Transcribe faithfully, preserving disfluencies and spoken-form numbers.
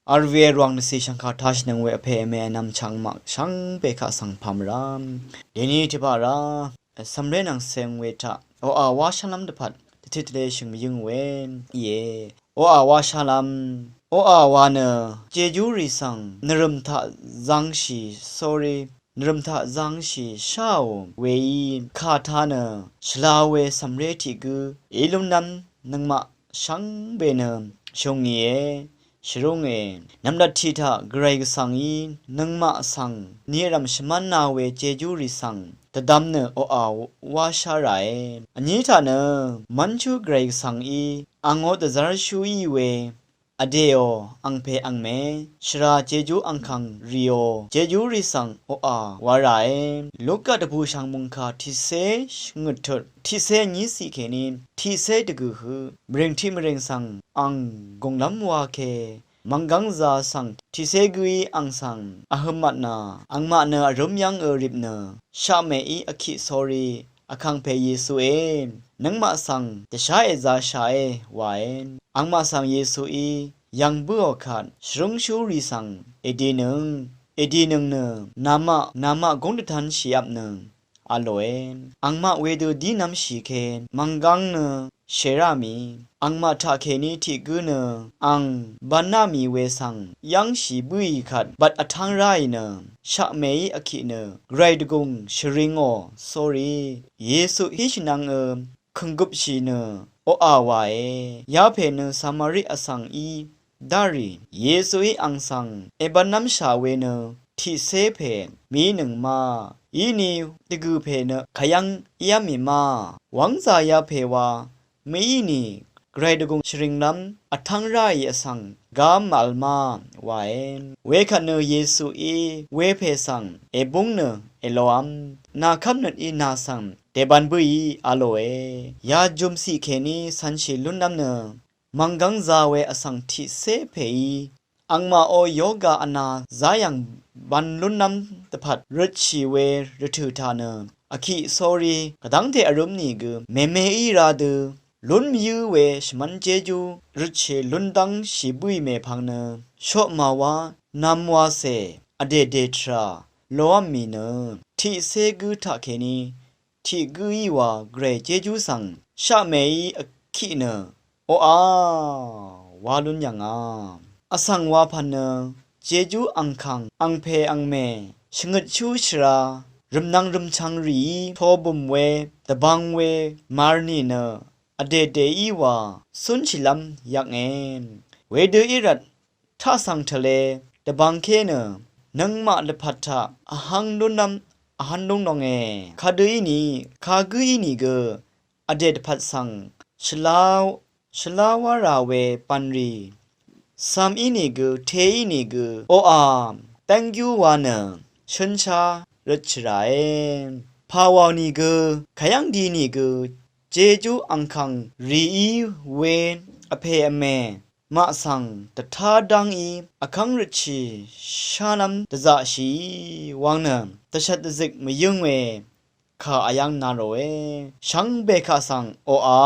Arve rwang nvcì shvngkà tashìnøng we vpè vmè vnvm chvngmaq shvngbe kaq svng pàmvrá. Dèní tvbaq rá, cv̀mré nvng ceng we taq oqà wáshálv́m dvpvt dvtit tvleshø̀ng mvyǿng we íe. Oqà wáshálv́m. Oqà wa nø jejúrì svng nvrø̀m taq zangshì, sorry, nvrø̀m taq zangshì sháò weí kà taq nø shvla we cv̀mré tiq gǿ í lúnlv́m nøngmaq shvngbe nø shúngìe, shvrúnge. Nv̀mlat tiq taq Gvray Gvsvng í nøngmaq svng ni vrv̀m shvmv́nna we jejúrì svng dvdvm nø oqà wáshá ràe. Vní taq nø mv́nshú Gvray Gvsvng í àngó dvzv́rshú í we vdèò, angpè angmè, shvra jejú angkvng rìò, jejúrì svng oqà wa ràe. Luka dvbùshv̀ng mòngkà tiqcé shvngøt tut, tiqcé vní ciq kèní tiqcé dvgø̀ høq, mvrìng tiq mvrìng svng ang gùnglv́m wa ke, mvnggv́ng zā svng tiqcé gǿí ang svng vhø̄m matnà, angmaq nø vrúm yv́ngø rip nø shaqmèí vkiq sórí, Vkàngpè Yesuí nøngmaq svng dvshá èzāshàé wae. Angmaq svng Yesuí yv̀ng bǿò kvt shvrúngshúrì svng èdinøng, èdinøng nø namaq, namaq gúng dvtv̄nshìvp nø a lòe. Angmaq wedø dínv̄mshì ke mv̀nggv́ng nø shèrámì. Angmaq taqkèní tiq gǿ nø ang bv̄ná mì we svng yv́ngshì bǿì kvt bvt vtv́ng ráì nø shaqmèí vkiq nø Gvray dvgùng shvringò, sorry, Yesuí shvnvngø kø̀nggupshì nø oqà wàe. Yapè nø Samari vsvng í dárì. Yesuí ang svng èbvnv́mshà we nø tiqcé pè mìínøng ma. Ini dvgø̀ pè nø kayv́ng ív́m mì ma. Wv́ngzà yapè wa mìí ni Gvray dvgùng shvringlv́m vtv́ng ráì vsvng gá màvl ma wae. Wekvt nø Yesuí wepè svng èbúng nø èlov́m, nà kv́mnøt í nà svng dèbvn bǿì a lòe. Yajum ciq kèní cv̄nshì lúnlv́m nø mv̀nggv́ng zā we vsvng tiqcé pèí angmaqò yoga vna záyv̀ng bv̄n lúnlv́m dvpvt røtshì we rvtø̀ taq nø vkiq sórí, kàdv́ngte vrúm nìgø mèmeí rā dø lún mvyǿ we shvmv́n jéjú røtshì lúndv́ngshì bǿì mèpvng nø shoqmà wá nv̄m wacè vdèdè tvrà lov́m mì nø tiqcé gǿ taqkèní tiq gǿí wa Gvray jéjú svng shaqmèí vkiq nø oqà wa lún yv̀ngà. Vsvng wapv̀n nø jejú angkàng, angpè angmè, shvngøtshú shvra, rv̀mnv̄ng rv̀mchv̄ng rìí tobø̀m we, dvbvng we, màvl nì nø vdèdèí wa cúnshìlv́m yvknge. Wedø í rvt taq svng tvle dvbvngké nø nøngmaq lvpat taq vhvng lúnlv́m vhvn lúng longe. Kadø íni, kagǿ ínìgø vdè dvpvt svng shvlá, shvlá wá rà we bv̀nrì cv̄m ínìgø, te ínìgø oqà dv́nggyú wa nø shǿnshá røtshì ràe. Pàwàò nìgø, kayv́ng di nìgø jejú angkàng rìí we vpè vmè maq svng dvtá dv́ngí vkv́ng røtshì shálv́m dvzaqshìí wvng nø dvshvt dvzøk mvyǿng we kà vyv́ng na ròe. Shvngbe kaq svng oqà